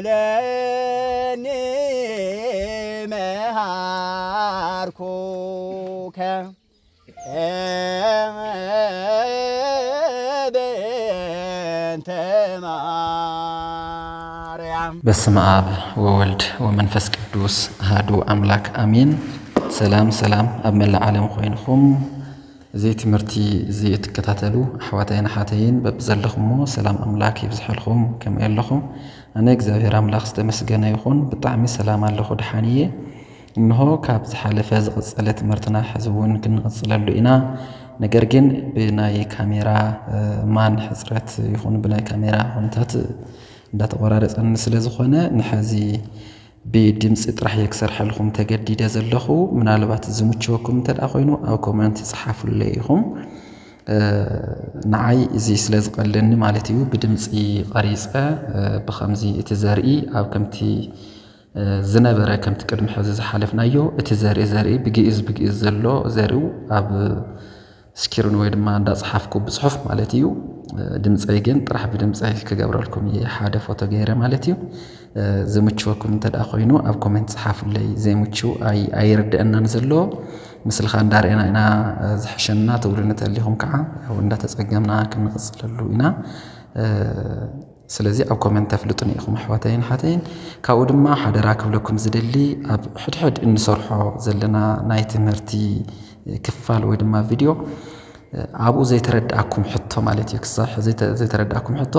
ለኒ መሃርኩከ በእንተ ማርያም። በስመ አብ ወወልድ ወመንፈስ ቅዱስ አሐዱ አምላክ አሜን። ሰላም ሰላም ኣብ መላእ ዓለም ኮይንኹም እዚ ትምህርቲ እዚ እትከታተሉ ኣሕዋተይን ኣሓተይን በብዘለኹሞ ሰላም ኣምላክ ይብዝሐልኹም። ከምኡ የለኹም ኣነ እግዚኣብሔር ኣምላኽ ዝተመስገነ ይኹን። ብጣዕሚ ሰላም ኣለኹ፣ ደሓን እየ። እንሆ ካብ ዝሓለፈ ዝቐጸለ ትምህርትና ሕዚ እውን ክንቕጽለሉ ኢና። ነገር ግን ብናይ ካሜራ፣ እ፣ ማን ሕጽረት ይኹን ብናይ ካሜራ ኩነታት እንዳተቆራረጸኒ ስለ ዝኾነ ንሐዚ ብድምፂ ጥራሕ እየ ክሰርሐልኹም ተገዲደ ዘለኹ። ምናልባት ዝምችወኩም እንተ ደኣ ኮይኑ ኣብ ኮመንት ጸሓፉለይ ኢኹም። እ፣ ንዓይ እዚ ስለ ዝቐለኒ ማለት እዩ። ብድምፂ ቀሪጸ፣ እ፣ ብኸምዚ እቲ ዘርኢ ኣብ ከምቲ፣ እ፣ ዝነበረ ከምቲ ቅድሚ ሕዚ ዝሓለፍናዮ እቲ ዘርኢ ዘርኢ ብግእዝ ብግእዝ ዘሎ ዘርኡ ኣብ ስክሪን ወይ ድማ እንዳጸሓፍኩ ብጽሑፍ ማለት እዩ። እ፣ ድምፀይ ግን ጥራሕ ብድምፀይ ክገብረልኩም እየ ሓደ ፎቶ ገይረ ማለት እዩ። እ፣ ዝምችወኩም እንተ ደኣ ኮይኑ ኣብ ኮሜንት ጸሓፉለይ። ዘይምችው ኣይ-፣ ኣይርድአናን ዘሎ። ምስልኻ እንዳርኤና ኢና፣ እ፣ ዝሕሸና ትብሉኒ ተሊኹም ከዓ ያው እንዳተጸገምና ክንቕጽለሉ ኢና። እ፣ ስለዚ ኣብ ኮሜንት ተፍልጡኒ ኢኹም ኣሕዋተይን ሓተይን። ካብኡ ድማ ሓደራ ክብለኩም ዝደሊ ኣብ ሕድሕድ እንሰርሖ ዘለና ናይ ትምህርቲ ክፋል ወይ ድማ ቪድዮ ኣብኡ ዘይተረድኣኩም ሕቶ ማለት እዩ። ክሳብ ዘይተ-፣ ዘይተረድኣኩም ሕቶ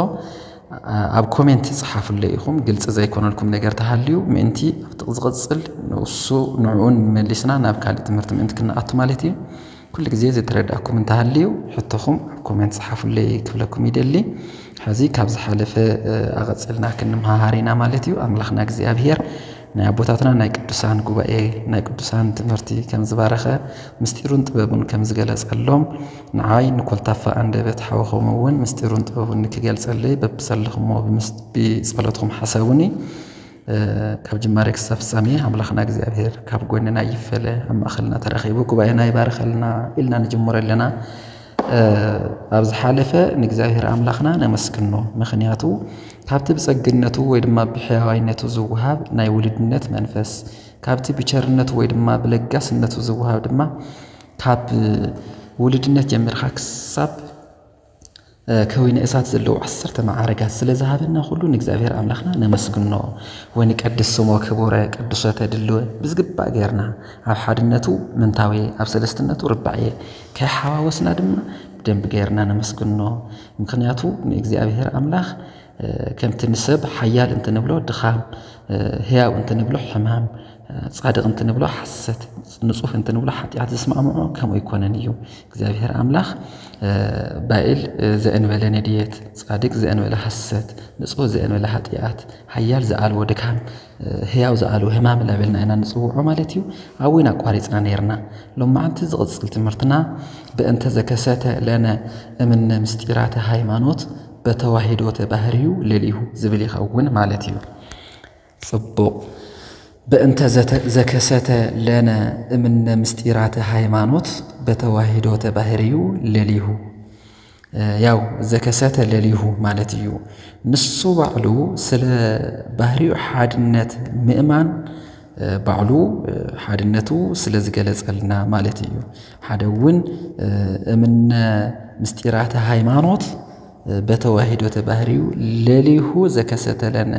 ኣብ ኮሜንት ጸሓፉለይ ኢኹም። ግልጺ ዘይኮነልኩም ነገር ተሃልዩ ምእንቲ ኣብቲ ዝቕጽል ንሱ ንዕኡን መሊስና ናብ ካልእ ትምህርቲ ምእንቲ ክንኣቱ ማለት እዩ። ኩሉ ግዜ ዘይተረድኣኩም እንተሃልዩ ሕቶኹም ኣብ ኮሜንት ጸሓፉለይ ክብለኩም ይደሊ። ሕዚ ካብ ዝሓለፈ፣ እ፣ ኣቐጺልና ክንመሃሃር ኢና ማለት እዩ። ኣምላኽና እግዚኣብሄር ናይ ኣቦታትና ናይ ቅዱሳን ጉባኤ ናይ ቅዱሳን ትምህርቲ ከም ዝባረኸ ምስጢሩን ጥበቡን ከም ዝገለጸሎም ንዓይ ንኮልታፋ ኣንደበት ሓወኹም እውን ምስጢሩን ጥበቡን ክገልጸለይ በብዘለኹሞ ብምስ-፣ ብጸሎትኩም ሓሰቡኒ። እ፣ ካብ ጅማሬ ክሳብ ፍጻሜ ኣምላኽና እግዚኣብሄር ካብ ጎንና ይፈለ፣ ኣብ ማእኸልና ተረኺቡ ጉባኤና ይባርኸልና ኢልና ንጅምሮ ኣለና። እ፣ ኣብ ዝሓለፈ ንእግዚኣብሄር ኣምላኽና ነመስግኖ። ምኽንያቱ ካብቲ ብጸግነቱ ወይ ድማ ብሕያዋይነቱ ዝወሃብ ናይ ውሉድነት መንፈስ፣ ካብቲ ብቸርነቱ ወይ ድማ ብለጋስነቱ ዝወሃብ ድማ ካብ ውሉድነት ጀሚርካ ክሳብ እ፣ ከዊነ እሳት ዘለዉ ዓሰርተ መዓርጋት ስለ ዝሃበና ኩሉ ንእግዚኣብሔር ኣምላኽና ነመስግኖ። ወንቀድስ ስሞ ክቡረ ቅዱሰ ተድልወ ብዝግባእ ጌርና ኣብ ሓድነቱ ምንታዌ፣ ኣብ ሰለስትነቱ ርባዕየ ከይሓዋወስና ድማ ብደንቢ ጌርና ነመስግኖ። ምኽንያቱ ንእግዚኣብሔር ኣምላኽ፣ እ፣ ከምቲ ንሰብ ሓያል እንትንብሎ ድኻም፣ እ፣ ህያው እንትንብሎ ሕማም፣ ጻድቕ እንትንብሎ ሓሰት፣ ንጹህ እንትንብሎ ሓጢኣት ዝስማዕምዖ ከምኡ ኣይኮነን እዩ። እግዚኣብሔር ኣምላኽ፣ እ፣ ባእል፣ እ፣ ዘእንበለ ንድየት፣ ጻድቅ ዘእንበለ ሓሰት፣ ንጹህ ዘእንበለ ሓጢኣት፣ ሓያል ዝኣልዎ ድካም፣ እ፣ ህያው ዝኣልዎ ህማም እናበልና ኢና ንጽውዖ ማለት እዩ። ኣብኡ ኢና ኣቋሪጽና ነይርና። ሎማዓንቲ ዝቕጽል ትምህርትና በእንተ ዘከሰተ ለነ እምነ ምስጢራተ ሃይማኖት በተዋሂዶ ተባህርዩ ለሊሁ ዝብል ይኸውን ማለት እዩ። ጽቡቕ። በእንተ ዘተ-፣ ዘከሰተ ለነ እምነ ምስጢራተ ሃይማኖት በተዋሂዶ ተባህርዩ ለሊሁ። እ፣ ያው ዘከሰተ ለሊሁ ማለት እዩ። ንሱ ባዕሉ ስለ ባህሪኡ ሓድነት ምእማን፣ እ፣ ባዕሉ፣ እ፣ ሓድነቱ ስለ ዝገለጸልና ማለት እዩ። ሓደ እውን፣ እ፣ እምነ ምስጢራተ ሃይማኖት በተዋሂዶ ተባህሪዩ ለሊሁ ዘከሰተ ለነ።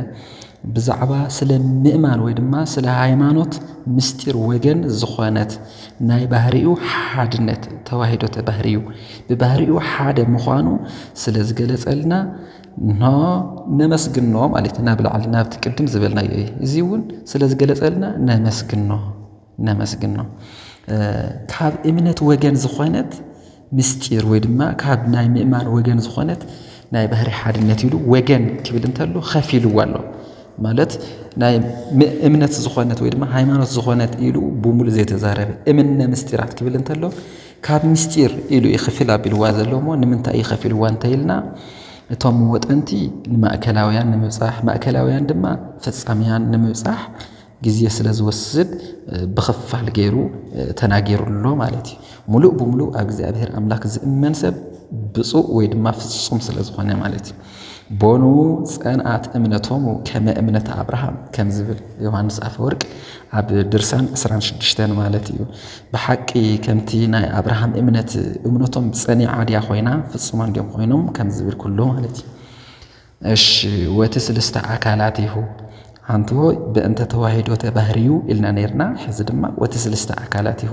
ብዛዕባ ስለ ምእማን ወይ ድማ ስለ ሃይማኖት ምስጢር ወገን ዝኾነት ናይ ባህሪኡ ሓድነት ተዋሂዶ ተባህሪዩ ብባህሪኡ ሓደ ምዃኑ ስለ ዝገለጸልና ኖ ነመስግኖ ማለት እዩ። ናብ ላዕሊ ናብቲ ቅድም ዝበልናዮ እዩ። እዚ እውን ስለ ዝገለጸልና ነመስግኖ። ነመስግኖ። እ፣ ካብ እምነት ወገን ዝኾነት ምስጢር ወይ ድማ ካብ ናይ ምእማን ወገን ዝኾነት ናይ ባህሪ ሓድነት ኢሉ ወገን ክብል እንተሎ ከፊልዋ ኣሎ። ማለት ናይ ም-፣ እምነት ዝኾነት ወይ ድማ ሃይማኖት ዝኾነት ኢሉ ብሙሉ ዘይተዛረበ እምነ ምስጢራት ክብል እንተሎ ካብ ምስጢር ኢሉ እዩ ክፍል ኣቢልዋ ዘሎ እሞ ንምንታይ እዩ ከፊልዋ እንተኢልና እቶም ወጠንቲ ንማእከላውያን ንምብጻሕ፣ ማእከላውያን ድማ ፈጻምያን ንምብጻሕ ግዜ ስለ ዝወስድ፣ እ፣ ብኽፋል ገይሩ፣ እ፣ ተናጊሩ ኣሎ ማለት እዩ። ሙሉእ ብሙሉእ ኣብ እግዚኣብሔር ኣምላኽ ዝእመን ሰብ ብፁዕ ወይ ድማ ፍጹም ስለ ዝኾነ ማለት እዩ። ቦኑ ጸንዓት እምነቶሙ ከመ እምነተ ኣብርሃም ከም ዝብል ዮሃንስ ኣፈወርቅ ኣብ ድርሳን ዕስራን ሽዱሽተን ማለት እዩ። ብሓቂ ከምቲ ናይ ኣብርሃም እምነት እምነቶም ጸኒዓ ድያ ኮይና፣ ፍጹማን ድዮም ኮይኖም ከም ዝብል ኩሉ ማለት እዩ። እሺ፣ ወትስልስተ ኣካላቲሁ፣ ኣንትዎ በእንተ ተዋሂዶ ተባህርዩ ኢልና ነይርና። ሕዚ ድማ ወትስልስተ ኣካላቲሁ፣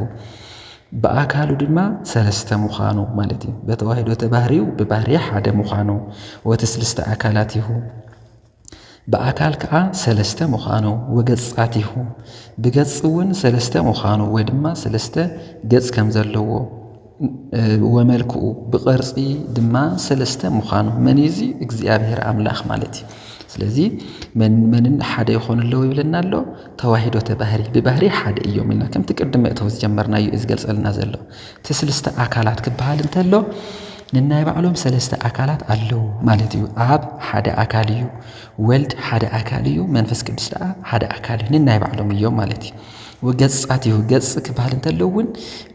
ብኣካሉ ድማ ሰለስተ ምዃኑ ማለት እዩ። በተዋሂዶ ተባህርዩ ብባህርያ ሓደ ምዃኑ፣ ወትስልስተ ኣካላቲሁ፣ ብኣካል ከዓ ሰለስተ ምዃኑ፣ ወገጻቲሁ፣ ብገጽ እውን ሰለስተ ምዃኑ ወይ ድማ ሰለስተ ገጽ ከም ዘለዎ፣ ወመልክኡ ብቕርጺ ድማ ሰለስተ ምዃኑ፣ መን እዩ እዚ? እግዚኣብሔር ኣምላኽ ማለት እዩ። ስለዚ መን መንን ሓደ ይኾኑ ኣለዉ ይብለና ኣሎ? ተዋሂዶ ተባህሪ፣ ብባህሪ ሓደ እዮም ኢልና ከምቲ ቅድም መእተዊ ዝጀመርናዮ እዩ ዝገልጸልና ዘሎ። እቲ ስልስተ ኣካላት ክበሃል እንተሎ ንናይ ባዕሎም ሰለስተ ኣካላት ኣለዉ ማለት እዩ። ኣብ ሓደ ኣካል እዩ፣ ወልድ ሓደ ኣካል እዩ፣ መንፈስ ቅዱስ ደኣ ሓደ ኣካል እዩ። ንናይ ባዕሎም እዮም ማለት እዩ። ወገጻቲሁ፣ ገጽ ክበሃል እንተሎ እውን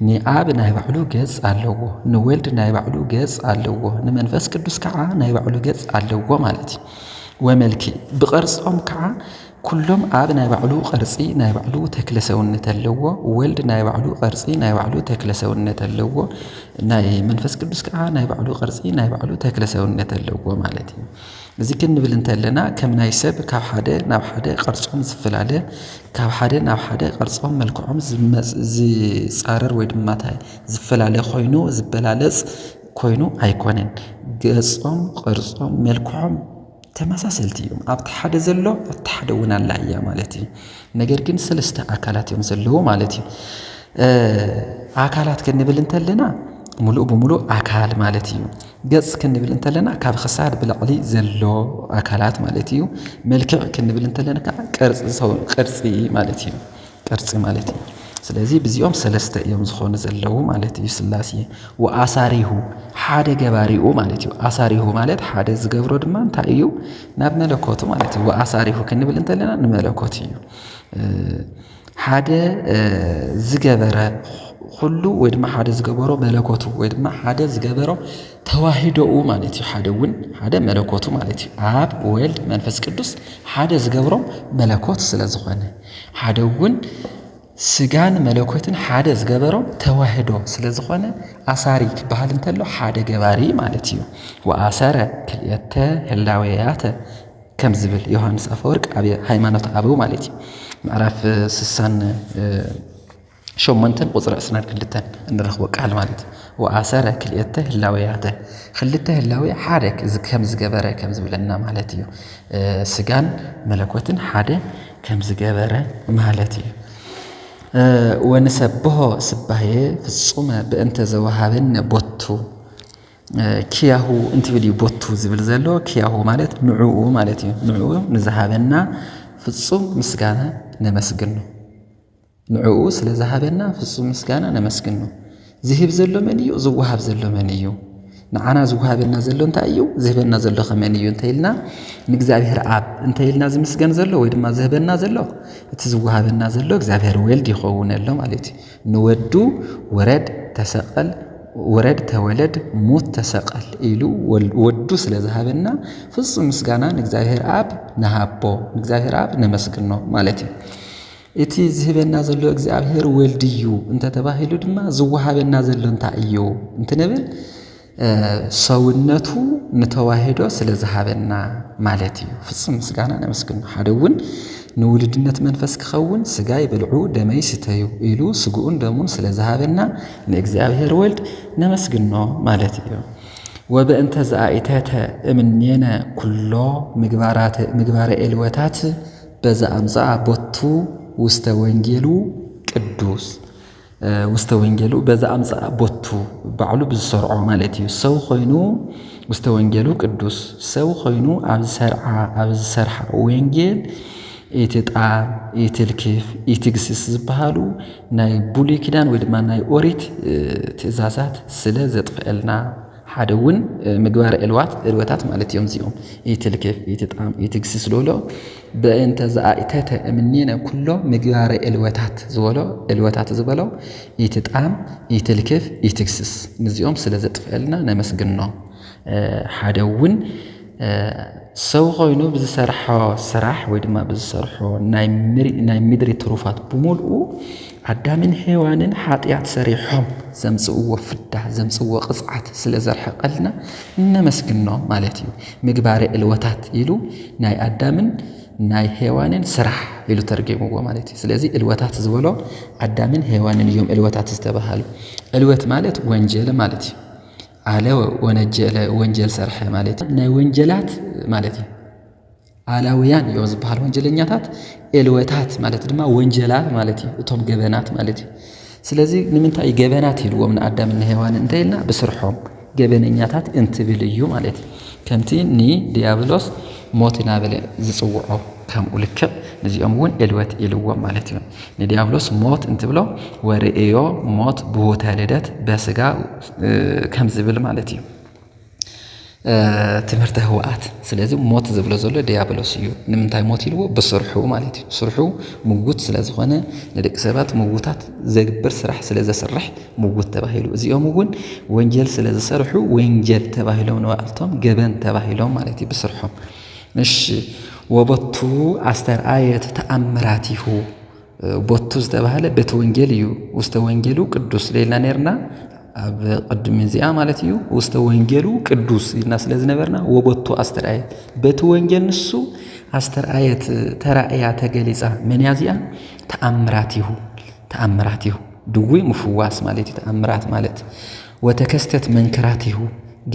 ንኣብ ናይ ባዕሉ ገጽ ኣለዎ፣ ንወልድ ናይ ባዕሉ ገጽ ኣለዎ፣ ንመንፈስ ቅዱስ ከዓ ናይ ባዕሉ ገጽ ኣለዎ ማለት እዩ። ወመልክዕ፣ ብቕርጾም ከዓ ኩሎም ኣብ ናይ ባዕሉ ቅርጺ ናይ ባዕሉ ተክለ ሰውነት ኣለዎ። ወልድ ናይ ባዕሉ ቅርጺ ናይ ባዕሉ ተክለ ሰውነት ኣለዎ። ናይ መንፈስ ቅዱስ ከዓ ናይ ባዕሉ ቅርጺ ናይ ባዕሉ ተክለ ሰውነት ኣለዎ ማለት እዩ። እዚ ክንብል እንተለና ከም ናይ ሰብ ካብ ሓደ ናብ ሓደ ቅርጾም ዝፈላለ፣ ካብ ሓደ ናብ ሓደ ቅርጾም መልክዖም ዝመጽ-፣ ዝጻረር ወይ ድማ እንታይ ዝፈላለ ኮይኑ ዝበላለጽ ኮይኑ ኣይኮነን። ገጾም፣ ቅርጾም፣ መልክዖም ተመሳሰልቲ እዮም። ኣብቲ ሓደ ዘሎ ኣብቲ ሓደ እውን ኣላ እያ ማለት እዩ። ነገር ግን ሰለስተ ኣካላት እዮም ዘለዉ ማለት እዩ። እ፣ ኣካላት ክንብል እንተለና ሙሉእ ብሙሉእ ኣካል ማለት እዩ። ገጽ ክንብል እንተለና ካብ ክሳድ ብላዕሊ ዘሎ ኣካላት ማለት እዩ። መልክዕ ክንብል እንተለና ከዓ ቅርጺ ሰው-፣ ቅርጺ ማለት እዩ። ቅርጺ ማለት እዩ። ስለዚ ብዚኦም ሰለስተ እዮም ዝኾኑ ዘለዉ ማለት እዩ ስላሴ። ወኣሳሪሁ፣ ሓደ ገባሪኡ ማለት እዩ። ኣሳሪሁ ማለት ሓደ ዝገብሮ ድማ እንታይ እዩ? ናብ መለኮቱ ማለት እዩ። ወኣሳሪሁ ክንብል እንተለና ንመለኮት እዩ። እ፣ ሓደ፣ እ፣ ዝገበረ ኩሉ ወይ ድማ ሓደ ዝገበሮ መለኮቱ ወይ ድማ ሓደ ዝገበሮ ተዋሂዶኡ ማለት እዩ። ሓደ እውን ሓደ መለኮቱ ማለት እዩ። ኣብ ወልድ መንፈስ ቅዱስ ሓደ ዝገብሮም መለኮት ስለ ዝኾነ፣ ሓደ እውን ስጋን መለኮትን ሓደ ዝገበሮም ተዋህዶ ስለ ዝኾነ ኣሳሪ ክበሃል እንተሎ ሓደ ገባሪ ማለት እዩ። ወኣሰረ ክልኤተ ህላዌያተ ከም ዝብል ዮሃንስ ኣፈወርቅ ኣብ ሃይማኖተ ኣበው ማለት እዩ። ምዕራፍ ስሳን ሸሞንተን ቁጽሪ ዕስራን ክልተን እንረኽቦ ቃል ማለት እዩ። ወኣሰረ ክልኤተ ህላዌያተ፣ ክልተ ህላዌ ሓደ ከም ዝገበረ ከም ዝብለና ማለት እዩ። እ፣ ስጋን መለኮትን ሓደ ከም ዝገበረ ማለት እዩ። እ፣ ወንሰብሖ ስባሄ ፍጹመ በእንተ ዘወሃበነ ቦቱ። እ፣ ኪያሁ እንትብል እዩ ቦቱ ዝብል ዘሎ። ኪያሁ ማለት ንዕኡ ማለት እዩ። ንዕኡ ንዝሃበና ፍጹም ምስጋና ነመስግኖ። ንዕኡ ስለ ዝሃበና ፍጹም ምስጋና ነመስግኖ። ዝህብ ዘሎ መን እዩ? ዝወሃብ ዘሎ መን እዩ? ንዓና ዝወሃበና ዘሎ እንታይ እዩ? ዝህበና ዘሎ ኸ መን እዩ እንተ ኢልና፣ ንእግዚኣብሔር ኣብ እንተ ኢልና ዝምስገን ዘሎ ወይ ድማ ዝህበና ዘሎ፣ እቲ ዝወሃበና ዘሎ እግዚኣብሔር ወልድ ይኸውን ኣሎ ማለት እዩ። ንወዱ ውረድ ተሰቐል፣ ውረድ ተወለድ፣ ሙት ተሰቐል ኢሉ ወል-፣ ወዱ ስለ ዝሃበና ፍጹም ምስጋና ንእግዚኣብሔር ኣብ ንሃቦ፣ ንእግዚኣብሔር ኣብ ነመስግኖ ማለት እዩ። እቲ ዝህበና ዘሎ እግዚኣብሔር ወልድ እዩ እንተተባሂሉ ድማ ዝወሃበና ዘሎ እንታይ እዩ እንትንብል፣ እ፣ ሰውነቱ ንተዋህዶ ስለ ዝሃበና ማለት እዩ። ፍጹም ምስጋና ነመስግኖ። ሓደ እውን ንውሉድነት መንፈስ ክኸውን ስጋይ ብልዑ ደመይ ስተዩ ኢሉ ስግኡን ደሙን ስለ ዝሃበና ንእግዚኣብሔር ወልድ ነመስግኖ ማለት እዩ። ወበእንተ ዘኣይተተ እምኔነ ኩሎ ምግባራተ-፣ ምግባረ ኤልወታት በዘኣምጽኣ ቦቱ ውስተ ወንጌሉ ቅዱስ፣ እ፣ ውስተ ወንጌሉ በዘኣምጽኣ ቦቱ፣ ባዕሉ ብዝሰርዖ ማለት እዩ። ሰው ኮይኑ ውስተ ወንጌሉ ቅዱስ፣ ሰው ኮይኑ ኣብ ዝሰርዓ፣ ኣብ ዝሰርሓ ወንጌል ኢትጣም፣ ኢትልክፍ፣ ኢትግስስ ዝበሃሉ ናይ ብሉይ ኪዳን ወይ ድማ ናይ ኦሪት፣ እ፣ ትእዛዛት ስለ ዘጥፍአልና፣ ሓደ እውን፣ እ፣ ምግባረ ዕልዋት፣ ዕልወታት ማለት እዮም እዚኦም። ኢትልክፍ፣ ኢትጣም፣ ኢትግስስ ዝበሎ፣ በእንተ ዘኣእተተ እምኔነ ኩሎ ምግባረ ዕልወታት ዝበሎ፣ ዕልወታት ዝበሎ፣ ኢትጣም፣ ኢትልክፍ፣ ኢትግስስ። ነዚኦም ስለ ዘጥፍአልና ነመስግኖ። እ፣ ሓደ እውን እ፣ ሰው ኮይኑ ብዝሰርሖ ስራሕ ወይ ድማ ብዝሰርሖ ናይ ምሪ-፣ ናይ ምድሪ ትሩፋት ብምልኡ ኣዳምን ሔዋንን ሓጢኣት ሰሪሖም ዘምጽእዎ ፍዳ፣ ዘምጽእዎ ቅጽዓት ስለ ዘርሕቐልና እነመስግኖ ማለት እዩ። ምግባረ ዕልወታት ኢሉ ናይ ኣዳምን ናይ ሔዋንን ስራሕ ኢሉ ተርጊምዎ ማለት እዩ። ስለዚ ዕልወታት ዝበሎ ኣዳምን ሔዋንን እዮም ዕልወታት ዝተባሃሉ። ዕልወት ማለት ወንጀል ማለት እዩ። ኣለ ወነጀለ፣ ወንጀል ሰርሐ ማለት እዩ። ናይ ወንጀላት ማለት እዩ። ኣላውያን እዮም ዝበሃል ወንጀለኛታት። ዕልወታት ማለት ድማ ወንጀላት ማለት እዩ። እቶም ገበናት ማለት እዩ። ስለዚ ንምንታይ እዩ ገበናት ኢልዎም ንኣዳምን ንሔዋንን እንተ ኢልና፣ ብስርሖም ገበነኛታት እንትብል እዩ ማለት እዩ። ከምቲ ንዲያብሎስ ሞት እናበለ ዝጽውዖ ከምኡ ልክዕ ንዚኦም እውን ዕልወት ኢልዎም ማለት እዩ። ንዲያብሎስ ሞት እንትብሎ ወርእዮ ሞት ብሁተ ልደት በስጋ፣ እ፣ ከም ዝብል ማለት እዩ። እ፣ ትምህርተ ህወኣት። ስለዚ ሞት ዝብሎ ዘሎ ዲያብሎስ እዩ። ንምንታይ ሞት ኢልዎ? ብስርሑ ማለት እዩ። ስርሑ ምጉት ስለ ዝኾነ፣ ንደቂ ሰባት ምጉታት ዘግብር ስራሕ ስለ ዘስርሕ ምጉት ተባሂሉ። እዚኦም እውን ወንጀል ስለ ዝሰርሑ ወንጀል ተባሂሎም፣ ንባዕልቶም ገበን ተባሂሎም ማለት እዩ ብስርሖም። እሺ፣ ወቦቱ ኣስተርኣየት ተኣምራቲሁ። ቦቱ ዝተባህለ በቲ ወንጌል እዩ። ውስተ ወንጌሉ ቅዱስ ኢልና ነርና ኣብ ቅድሚ እዚኣ ማለት እዩ። ውስተ ወንጌሉ ቅዱስ ኢልና ስለ ዝነበርና ወቦቱ ኣስተርኣየት፣ በቲ ወንጌል ንሱ ኣስተርኣየት፣ ተራእያ፣ ተገሊጻ። መን እያ እዚኣ? ተኣምራቲሁ። ተኣምራቲሁ ድውይ ምፍዋስ ማለት እዩ። ተኣምራት ማለት ወተከስተት መንክራቲሁ፣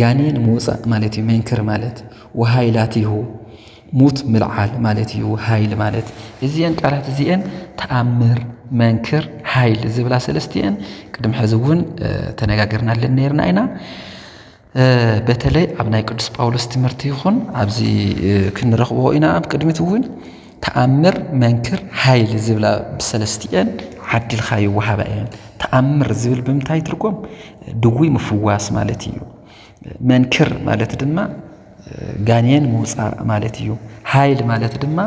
ጋኔን ምውጻእ ማለት እዩ። መንክር ማለት ወሃይላቲሁ፣ ሙት ምልዓል ማለት እዩ። ሃይል ማለት እዚአን ቃላት እዚአን ተኣምር፣ መንክር፣ ሃይል ዝብላ ሰለስቲአን ቅድሚ ሕዚ እውን፣ እ፣ ተነጋገርናለን ነርና ኢና። እ፣ በተለይ ኣብ ናይ ቅዱስ ጳውሎስ ትምህርቲ ይኹን ኣብዚ፣ እ፣ ክንረኽቦ ኢና። ኣብ ቅድሚት እውን ተኣምር፣ መንክር፣ ሃይል ዝብላ ብሰለስቲአን ዓዲልካ ይወሃባ እየን። ተኣምር ዝብል ብምንታይ ትርጎም? ድውይ ምፍዋስ ማለት እዩ። መንክር ማለት ድማ ጋኔን ምውፃእ ማለት እዩ። ሃይል ማለት ድማ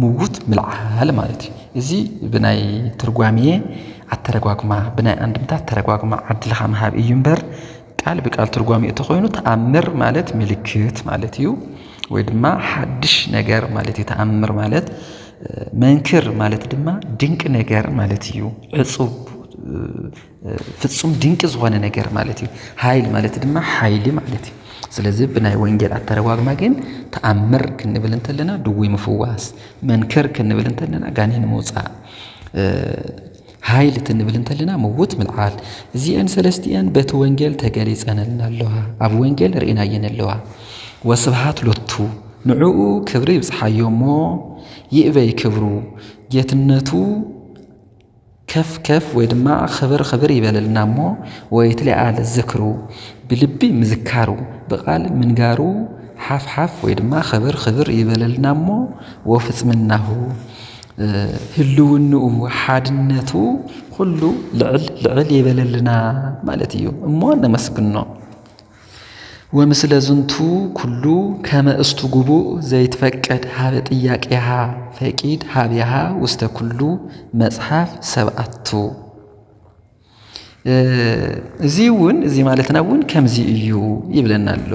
ምውት ምልዓል ማለት እዩ። እዚ ብናይ ትርጓሜ ኣተረጓጉማ፣ ብናይ ኣንድምታ ኣተረጓጉማ ዓድልኻ ምሃብ እዩ እምበር፣ ቃል ብቃል ትርጓሜ እንተኾይኑ ተኣምር ማለት ምልክት ማለት እዩ፣ ወይ ድማ ሓድሽ ነገር ማለት እዩ። ተኣምር ማለት፣ መንክር ማለት ድማ ድንቂ ነገር ማለት እዩ። ዕጹብ፣ ፍጹም ድንቂ ዝኾነ ነገር ማለት እዩ። ሃይል ማለት ድማ ሓይሊ ማለት እዩ። ስለዚ ብናይ ወንጌል ኣተረጓግማ ግን ተኣምር ክንብል እንተለና ድውይ ምፍዋስ፣ መንክር ክንብል እንተለና ጋኔን ምውፃእ፣ እ፣ ሃይል ክንብል እንተለና ምውት ምልዓል። እዚአን ሰለስቲአን በቲ ወንጌል ተገሊጸንልና ኣለዋ፣ ኣብ ወንጌል ርኢናየን ኣለዋ። ወስብሃት ሎቱ፣ ንዕኡ ክብሪ ይብጽሓዮ እሞ ይእበይ ክብሩ፣ ጌትነቱ ከፍ ከፍ ወይ ድማ ኽብር ኽብር ይበለልና እሞ፣ ወይትለዓል ዝክሩ፣ ብልቢ ምዝካሩ፣ ብቓል ምንጋሩ ሓፍ ሓፍ ወይ ድማ ኽብር ኽብር ይበለልና እሞ፣ ወፍጽምናሁ፣ እ፣ ህልውንኡ፣ ሓድነቱ ኩሉ ልዕል ልዕል ይበለልና ማለት እዩ። እሞ ነመስግኖ። ወምስለ ዝንቱ ኩሉ ከመ እስቱ ግቡእ ዘይትፈቀድ ሀበ ጥያቄሃ ፈቂድ ሀቤሃ ውስተ ኩሉ መጽሐፍ ሰብኣቱ። እ፣ እዚ እውን፣ እዚ ማለትና እውን ከምዚ እዩ ይብለና ኣሎ።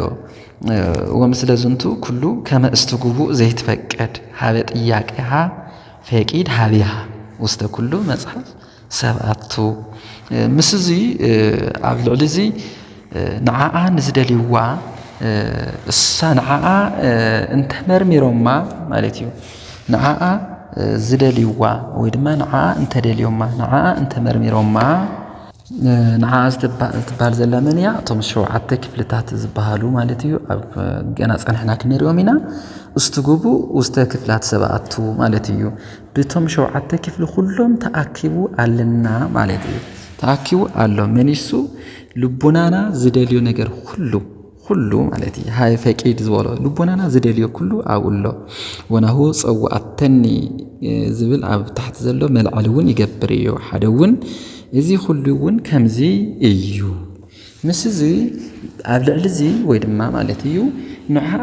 እ፣ ወምስለ ዝንቱ ኩሉ ከመ እስቱ ግቡእ ዘይትፈቀድ ሀበ ጥያቄሃ ፈቂድ ሀቤሃ ውስተ ኩሉ መጽሐፍ ሰብኣቱ። እ፣ ምስ እዚ፣ እ፣ ኣብ ልዕሊ እዚ፣ እ፣ ንዓኣ ንዝደልይዋ፣ እ፣ እሳ ንዓኣ፣ እ፣ እንተመርሚሮማ ማለት እዩ። ንዓኣ፣ እ፣ ዝደልይዋ ወይ ድማ ንዓኣ እንተደልዮማ፣ ንዓኣ እንተመርሚሮማ፣ እ፣ ንዓኣ ዝተባ-፣ ትበሃል ዘላ መን እያ? እቶም ሸውዓተ ክፍልታት ዝበሃሉ ማለት እዩ። ኣብ፣ እ፣ ገና ጸንሕና ክንሪኦም ኢና። እስቲ ግቡ ውስተ ክፍላት ሰብኣቱ ማለት እዩ። ብቶም ሸውዓተ ክፍሊ ኩሎም ተኣኪቡ ኣለና ማለት እዩ። ተኣኪቡ ኣሎ። መን እሱ? ልቡናና ዝደልዮ ነገር ኩሉ፣ ኩሉ ማለት እዩ። ሃይ ፈቂድ ዝበሎ ልቡናና ዝደልዮ ኩሉ ኣብኡ ኣሎ። ወናሁ ጸውኣተኒ ዝብል ኣብ ታሕቲ ዘሎ መልዓሊ እውን ይገብር እዩ። ሓደ እውን እዚ ኩሉ እውን ከምዚ እዩ። ምስ እዚ ኣብ ልዕሊ እዚ ወይ ድማ ማለት እዩ ንዓኣ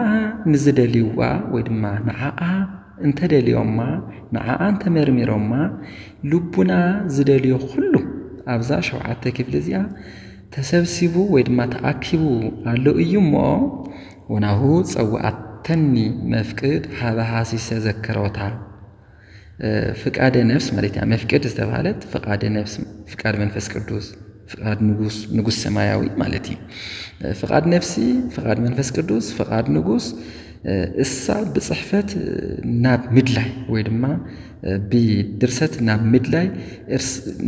ንዝደልይዋ ወይ ድማ ንዓኣ እንተደልዮማ፣ ንዓኣ እንተመርሚሮማ፣ ልቡና ዝደልዮ ኩሉ ኣብዛ ሸውዓተ ክፍሊ እዚኣ ተሰብሲቡ ወይ ድማ ተኣኪቡ ኣሎ እዩ እሞ፣ ወናሁ ጸውኣት-፣ ተኒ መፍቅድ ሀበ ሐሲሰ ዘክሮታ። ፍቃደ ነፍስ ማለት እያ። መፍቅድ ዝተባህለት ፍቃደ ነፍስ፣ ፍቃድ መንፈስ ቅዱስ፣ ፍቃድ ንጉስ፣ ንጉስ ሰማያዊ ማለት እዩ። ፍቃድ ነፍሲ፣ ፍቃድ መንፈስ ቅዱስ፣ ፍቃድ ንጉስ፣ እሳ ብጽሕፈት ናብ ምድላይ ወይ ድማ ብድርሰት ናብ ምድላይ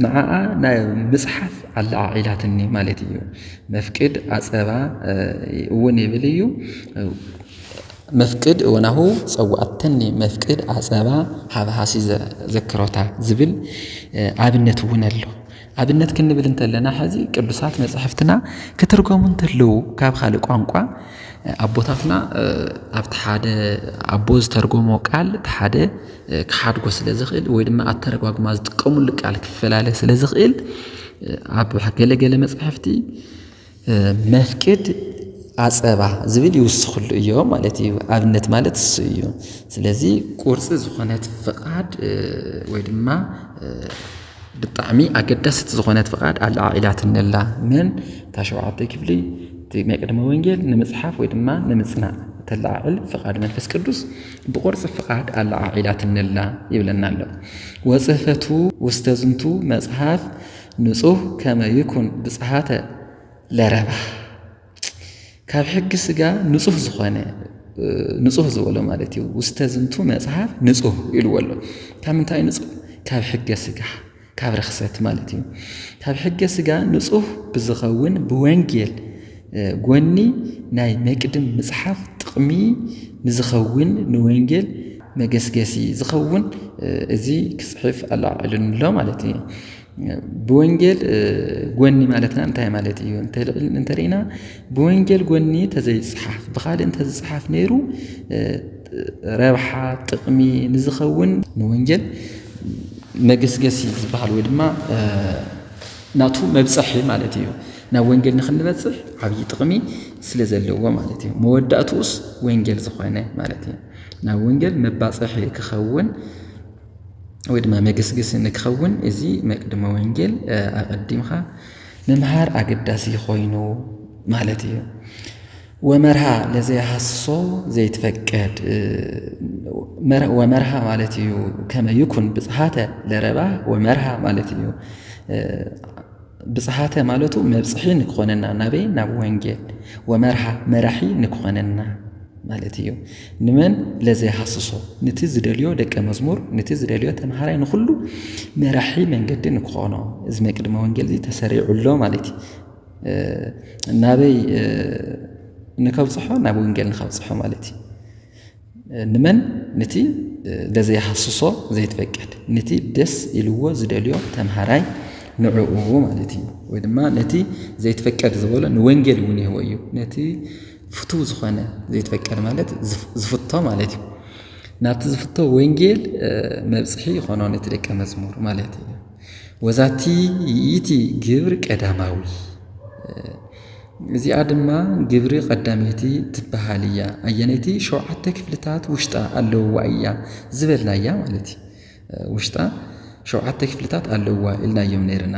ንዓኣ ናይ ምጽሓፍ ኣለዓዒላትኒ ማለት እዩ። መፍቅድ ኣጸባ እውን ይብል እዩ። መፍቅድ ወናሁ ጸዋዕተኒ መፍቅድ ኣጸባ ሀበ ሐሲሰ ዘክሮታ ዝብል ኣብነት እውን ኣሎ። ኣብነት ክንብል እንተለና፣ ሕዚ ቅዱሳት መጻሕፍትና ክትርጎሙ እንተለዉ ካብ ካልእ ቋንቋ ኣቦታትና ኣብቲ ሓደ ኣቦ ዝተርጎሞ ቃል እቲ ሓደ ክሓድጎ ስለ ዝኽእል ወይ ድማ ኣተረጓጉማ ዝጥቀሙሉ ቃል ክፈላለ ስለ ዝኽእል ኣብ ገለገለ መጻሕፍቲ መፍቅድ ኣጸባ ዝብል ይውስኽሉ እዮም ማለት እዩ። ኣብነት ማለት እሱ እዩ። ስለዚ ቁርፂ ዝኾነት ፍቓድ ወይ ድማ ብጣዕሚ ኣገዳሲት ዝኾነት ፍቓድ ኣለዓዒላትኒ ኣላ። መን? እታ ሸውዓተ ክፍሊ እቲ ናይ ቅድመ ወንጌል ንምፅሓፍ ወይ ድማ ንምፅናዕ እተለዓዕል ፍቓድ መንፈስ ቅዱስ ብቁርፂ ፍቓድ ኣለዓዒላትኒ ኣላ ይብለና ኣሎ። ወፅህፈቱ ውስተ ዝንቱ መፅሓፍ ንጹህ ከመ ይኩን ብፅሃተ ለረባ። ካብ ሕጊ ስጋ ንጹህ ዝኾነ፣ ንጹህ ዝበሎ ማለት እዩ። ውስተ ዝንቱ መጽሓፍ ንጹህ ኢልዎ ኣሎ። ካብ ምንታይ ንጹህ? ካብ ሕገ ስጋ፣ ካብ ርኽሰት ማለት እዩ። ካብ ሕገ ስጋ ንጹህ ብዝኸውን ብወንጌል ጎኒ ናይ መቅድም ምጽሓፍ ጥቕሚ ንዝኸውን ንወንጌል መገስገሲ ዝኸውን እዚ ክጽሕፍ ኣለዓዕሉኒ ኣሎ ማለት እዩ። ብወንጌል ጎኒ ማለትና እንታይ ማለት እዩ እንተልና፣ ብወንጌል ጎኒ ተዘይጽሓፍ ብኻልእ እንተዝጽሓፍ ነይሩ ረብሓ ጥቕሚ ንዝኸውን ንወንጌል መገስገሲ ዝበሃል ወይ ድማ ናቱ መብፀሒ ማለት እዩ። ናብ ወንጌል ንክንበፅሕ ዓብዪ ጥቕሚ ስለ ዘለዎ ማለት እዩ። መወዳእትኡስ ወንጌል ዝኾነ ማለት እዩ። ናብ ወንጌል መባፀሒ ክኸውን ወይ ድማ መገስገሲ ንክኸውን እዚ መቅድመ ወንጌል ኣቐዲምኻ ምምሃር ኣገዳሲ ኮይኑ ማለት እዩ። ወመርሃ ለዘይሃስሶ ዘይትፈቀድ፣ ወመርሃ ማለት እዩ ከመ ይኩን ብጽሃተ ለረባ ወመርሃ ማለት እዩ። ብጽሃተ ማለቱ መብጽሒ ንክኾነና ናበይ? ናብ ወንጌል። ወመርሃ መራሒ ንክኾነና ማለት እዩ። ንመን? ለዘይሃስሶ፣ ንቲ ዝደልዮ ደቀ መዝሙር፣ ንቲ ዝደልዮ ተምሃራይ ንኹሉ መራሒ መንገዲ ንክኾኖ እዚ መቅድመ ወንጌል እዚ ተሰሪዑ ኣሎ ማለት እዩ። ናበይ ንከብፅሖ? ናብ ወንጌል ንከብፅሖ ማለት እዩ። ንመን? ንቲ ለዘይሃስሶ ዘይትፈቅድ፣ ንቲ ደስ ኢልዎ ዝደልዮ ተምሃራይ ንዕኡ ማለት እዩ። ወይ ድማ ነቲ ዘይትፈቀድ ዝበሎ ንወንጌል እውን ይህቦ እዩ። ነቲ ፍቱው ዝኾነ ዘይትፈቀድ ማለት ዝፍቶ ማለት እዩ። ናብቲ ዝፍቶ ወንጌል መብፅሒ ይኾኖ ነቲ ደቀ መዝሙር ማለት እዩ። ወዛቲ ይእቲ ግብር ቀዳማዊ፣ እዚኣ ድማ ግብሪ ቀዳመይቲ ትበሃል እያ። ኣየነይቲ? ሸውዓተ ክፍልታት ውሽጣ ኣለውዋ እያ ዝበልናያ ማለት እዩ። ውሽጣ ሸውዓተ ክፍልታት ኣለውዋ ኢልናዮም ነይርና።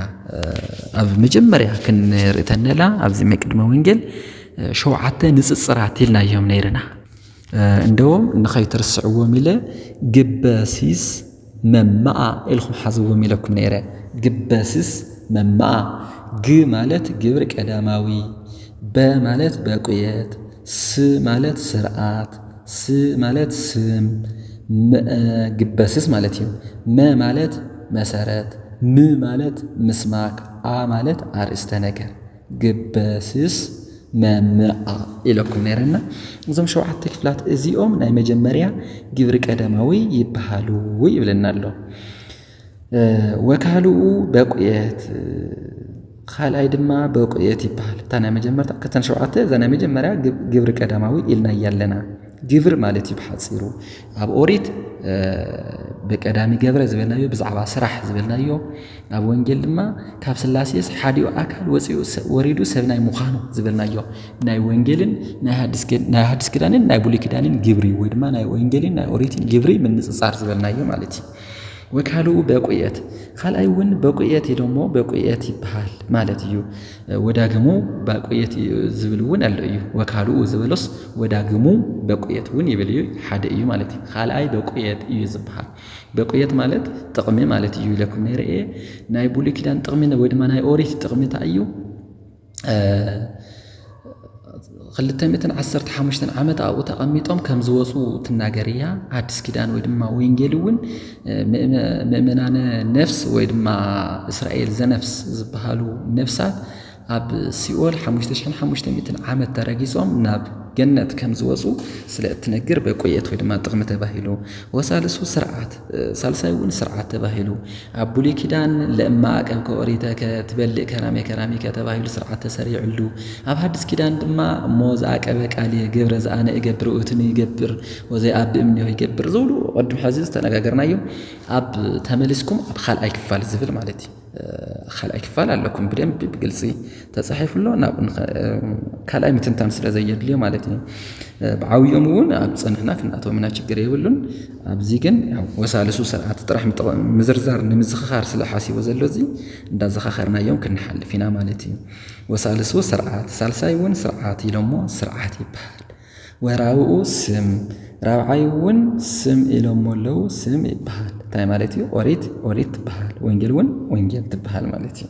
ኣብ መጀመርያ ክንርኢ ተነላ ኣብዚ መቅድመ ወንጌል ሸውዓተ ንፅፅራት ኢልናዮም ነይርና። እንደውም ንኸይትርስዕዎም ኢለ ግበሲስ መማኣ ኢልኩም ሓዝዎም ኢለኩም ነይረ። ግበሲስ መማኣ። ግ ማለት ግብር ቀዳማዊ፣ በ ማለት በቁየት፣ ስ ማለት ስርዓት፣ ስ ማለት ስም፣ ግበስስ ማለት እዩ። መ ማለት መሰረት፣ ም ማለት ምስማክ፣ ኣ ማለት ኣርእስተ ነገር። ግበስስ መምኣ ኢለኩም ነይረና። እዞም ሸውዓተ ክፍላት እዚኦም ናይ መጀመርያ ግብሪ ቀዳማዊ ይበሃሉ ይብለና ኣሎ። ወካልኡ በቁየት፣ ካልኣይ ድማ በቁየት ይበሃል። እታ ናይ መጀመርታ ከተን ሸውዓተ እዛ ናይ መጀመርያ ግብሪ ቀዳማዊ ኢልና እያለና ግብር ማለት እዩ ብሓፂሩ። ኣብ ኦሪት በቀዳሚ ገብረ ዝበልናዮ ብዛዕባ ስራሕ ዝበልናዮ፣ ኣብ ወንጌል ድማ ካብ ስላሴስ ሓዲኡ ኣካል ወፂኡ ወሪዱ ሰብ ናይ ምዃኑ ዝበልናዮ ናይ ወንጌልን ናይ ሓድሽ ክዳንን ናይ ብሉይ ክዳንን ግብሪ ወይ ድማ ናይ ወንጌልን ናይ ኦሪትን ግብሪ ምንፅፃር ዝበልናዮ ማለት እዩ። ወካልኡ በቁየት፣ ካልኣይ እውን በቁየት ኢሎሞ በቁየት ይበሃል ማለት እዩ። ወዳግሙ በቁየት እዩ ዝብል እውን ኣሎ እዩ። ወካልኡ ዝበሎስ ወዳግሙ በቁየት እውን ይብል እዩ፣ ሓደ እዩ ማለት እዩ። ካልኣይ በቁየት እዩ ዝበሃል። በቁየት ማለት ጥቕሚ ማለት እዩ ኢለኩም ነይረ እየ። ናይ ብሉይ ኪዳን ጥቕሚ ወይ ድማ ናይ ኦሪት ጥቕሚ እንታይ እዩ? ክልተ ሚእትን ዓሰርተ ሓሙሽተን ዓመት ኣብኡ ተቐሚጦም ከም ዝወፁ ትናገር እያ። ኣዲስ ኪዳን ወይ ድማ ወንጌል እውን ምእመናነ ነፍስ ወይ ድማ እስራኤል ዘነፍስ ዝበሃሉ ነፍሳት ኣብ ሲኦል ሓሙሽተ ሽሕን ሓሙሽተ ሚእትን ዓመት ተረጊጾም ናብ ገነት ከም ዝወፁ ስለ እትነግር በቁየት ወይ ድማ ጥቕሚ ተባሂሉ። ወሳልሱ ስርዓት፣ ሳልሳይ እውን ስርዓት ተባሂሉ። ኣብ ብሉይ ኪዳን ለእማ አቀብከ ኦሪተከ ትበልዕ ከራሜ ከራሚከ ተባሂሉ ስርዓት ተሰሪዕሉ። ኣብ ሓድስ ኪዳን ድማ እሞ ዝኣቀበ ቃል እየ፣ ግብረ ዘኣነ እገብር ውእቱኒ ይገብር ወዘይኣቢ እምኔሁ ይገብር ዝብሉ ቅድም ሕዚ ዝተነጋገርናዮም ኣብ ተመሊስኩም ኣብ ካልኣይ ክፋል ዝብል ማለት እዩ። ካልኣይ ክፋል ኣለኩም ብደንብ ብግልፂ ተፃሒፉ ኣሎ። ናብኡ ካልኣይ ምትንታን ስለ ዘየድልዮ ማለት እዩ። ብዓብዮም እውን ኣብ ፀንሕና ክንኣተዎም ኢና፣ ችግር የብሉን። ኣብዚ ግን ወሳልሱ ስርዓት ጥራሕ ምዝርዛር ንምዝኽኻር ስለ ሓሲቦ ዘሎ እዚ እንዳዘኻኸርናዮም ክንሓልፍ ኢና ማለት እዩ። ወሳልሱ ስርዓት፣ ሳልሳይ እውን ስርዓት ኢሎሞ ስርዓት ይበሃል። ወራብኡ ስም፣ ራብዓይ እውን ስም ኢሎሞ ኣለዉ፣ ስም ይበሃል። እንታይ ማለት እዩ? ኦሪት ኦሪት ትበሃል፣ ወንጌል እውን ወንጌል ትበሃል ማለት እዩ።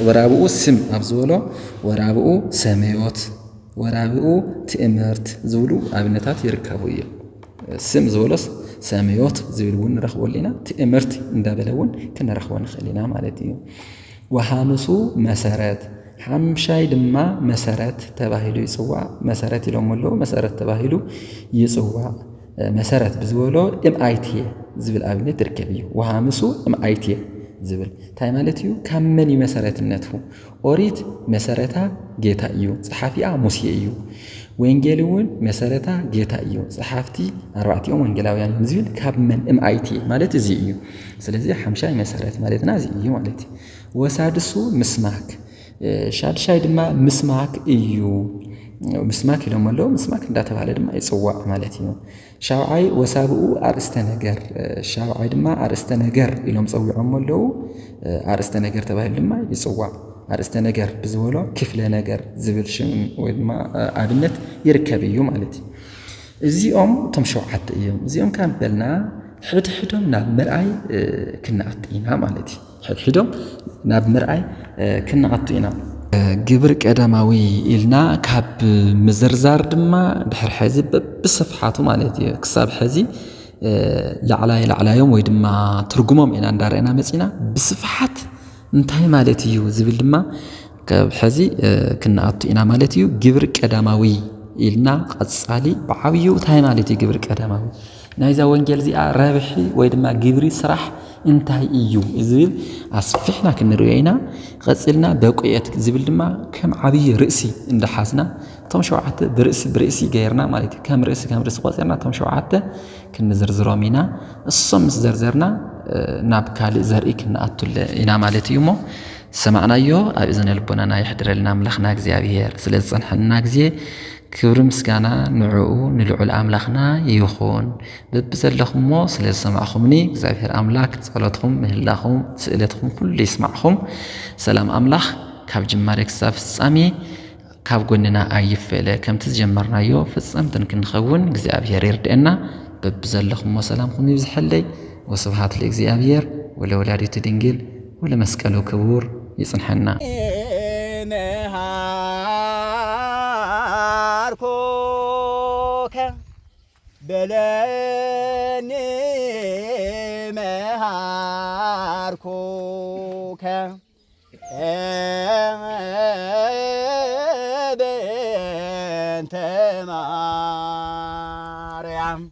ወራብኡ ስም ኣብ ዝበሎ ወራብኡ ሰመዮት፣ ወራብኡ ትእምርት ዝብሉ ኣብነታት ይርከቡ እዮም። ስም ዝበሎስ ሰመዮት ዝብል እውን ንረኽበሉ ኢና። ትእምርት እንዳበለ እውን ክንረኽቦ ንኽእል ኢና ማለት እዩ። ወሃምሱ መሰረት፣ ሓምሻይ ድማ መሰረት ተባሂሉ ይፅዋዕ። መሰረት ኢሎም ኣለዉ፣ መሰረት ተባሂሉ ይፅዋዕ። መሰረት ብዝበሎ እምኣይትየ ዝብል ኣብነት ይርከብ እዩ። ወሃምሱ እምኣይትየ ዝብል እንታይ ማለት እዩ? ካብ መን እዩ መሰረትነቱ? ኦሪት መሰረታ ጌታ እዩ፣ ጸሓፊኣ ሙሴ እዩ። ወንጌል እውን መሰረታ ጌታ እዩ፣ ጸሓፍቲ ኣርባዕቲኦም ወንጌላውያን እዮም ዝብል ካብ መን እምኣይቲ ማለት እዚ እዩ። ስለዚ ሓምሻይ መሰረት ማለትና እዚ እዩ ማለት እዩ። ወሳድሱ ምስማክ፣ ሻድሻይ ድማ ምስማክ እዩ። ምስማክ ኢሎም ኣለዉ፣ ምስማክ እንዳተባህለ ድማ ይጽዋዕ ማለት እዩ። ሻብዓይ ወሳብኡ ኣርእስተ ነገር፣ ሻብዓይ ድማ ኣርእስተ ነገር ኢሎም ጸዊዖም ኣለዉ። ኣርእስተ ነገር ተባሂሉ ድማ ይጽዋዕ። ኣርእስተ ነገር ብዝበሎ ክፍለ ነገር ዝብል ሽም ወይ ድማ ኣብነት ይርከብ እዩ ማለት እዩ። እዚኦም እቶም ሸውዓተ እዮም። እዚኦም ካብ በልና ሕድሕዶም ናብ ምርኣይ ክንኣቱ ኢና ማለት እዩ። ሕድሕዶም ናብ ምርኣይ ክንኣቱ ኢና። ግብር ቀዳማዊ ኢልና ካብ ምዝርዛር ድማ ድሕሪ ሕዚ በብስፍሓቱ ማለት እዩ ክሳብ ሕዚ ላዕላይ ላዕላዮም ወይ ድማ ትርጉሞም ኢና እንዳረእና መፂና። ብስፍሓት እንታይ ማለት እዩ ዝብል ድማ ካብ ሕዚ ክንኣቱ ኢና ማለት እዩ። ግብር ቀዳማዊ ኢልና ቀፃሊ ብዓብዩ እንታይ ማለት እዩ ግብር ቀዳማዊ? ናይዛ ወንጌል እዚኣ ረብሒ ወይ ድማ ግብሪ ስራሕ እንታይ እዩ ዝብል ኣስፊሕና ክንሪኦ ኢና። ቀፂልና በቁየት ዝብል ድማ ከም ዓብዪ ርእሲ እንዳሓዝና እቶም ሸውዓተ ብርእሲ ብርእሲ ገይርና ማለት እዩ። ከም ርእሲ ከም ርእሲ ቆፂርና እቶም ሸውዓተ ክንዝርዝሮም ኢና። እሶም ምስ ዘርዘርና ናብ ካልእ ዘርኢ ክንኣቱለ ኢና ማለት እዩ። እሞ ዝሰማዕናዮ ኣብ እዝነ ልቦናና የሕድረልና ኣምላኽና እግዚኣብሔር። ስለ ዝጸንሐልና ግዜ ክብሪ ምስጋና ንዕኡ ንልዑል ኣምላኽና ይኹን። በብዘለኹሞ ስለ ዝሰማዕኹምኒ እግዚኣብሔር ኣምላክ ጸሎትኹም ምህላኹም ስእለትኹም ኩሉ ይስማዕኹም። ሰላም ኣምላኽ ካብ ጅማሬ ክሳብ ፍጻሜ ካብ ጎንና ኣይፈለ። ከምቲ ዝጀመርናዮ ፈጸምትን ክንኸውን እግዚኣብሔር ይርድአና። በብዘለኹሞ ሰላምኹም ይብዝሐለይ። ወስብሃት ለእግዚኣብሔር ወለወላዲቱ ድንግል ወለመስቀሉ ክቡር ይጽንሐና። መሃርኩከ በለኒ መሃርኩከ በእንተ ማርያም።